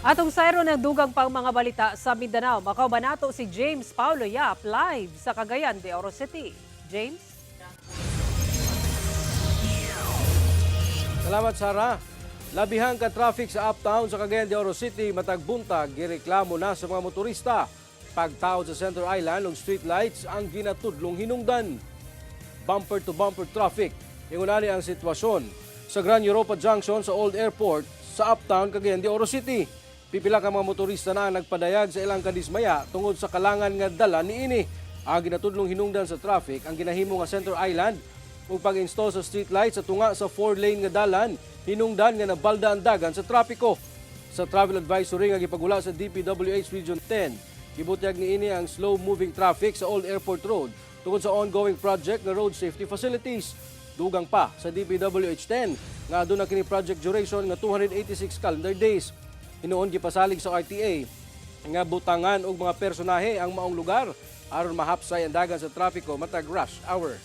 Atong sayro ng dugang pang mga balita sa Mindanao. Makauban nato si James Paulo Yap live sa Cagayan de Oro City. James? Salamat, Sara. Labihang ka traffic sa Uptown sa Cagayan de Oro City matag buntag, gireklamo na sa mga motorista. Pagtaod sa Center Island og street lights ang ginatudlong hinungdan. Bumper to bumper traffic. Ingon ani ang sitwasyon sa Grand Europa Junction sa Old Airport sa Uptown, Cagayan de Oro City. Pipila ka mga motorista na ang nagpadayag sa ilang kadismaya tungod sa kalangan nga dala niini. Ang ginatudlong hinungdan sa traffic ang ginahimo nga Center Island ug pag-install sa street lights sa tunga sa 4-lane nga dalan, hinungdan nga nabalda ang dagan sa trapiko. Sa travel advisory nga gipagula sa DPWH Region 10, gibutyag niini ang slow-moving traffic sa Old Airport Road tungod sa ongoing project nga road safety facilities. Dugang pa sa DPWH 10 nga aduna kini project duration nga 286 calendar days. Hinuon gipasalig sa RTA nga butangan og mga personahe ang maong lugar aron mahapsay ang dagan sa trapiko matag rush hour.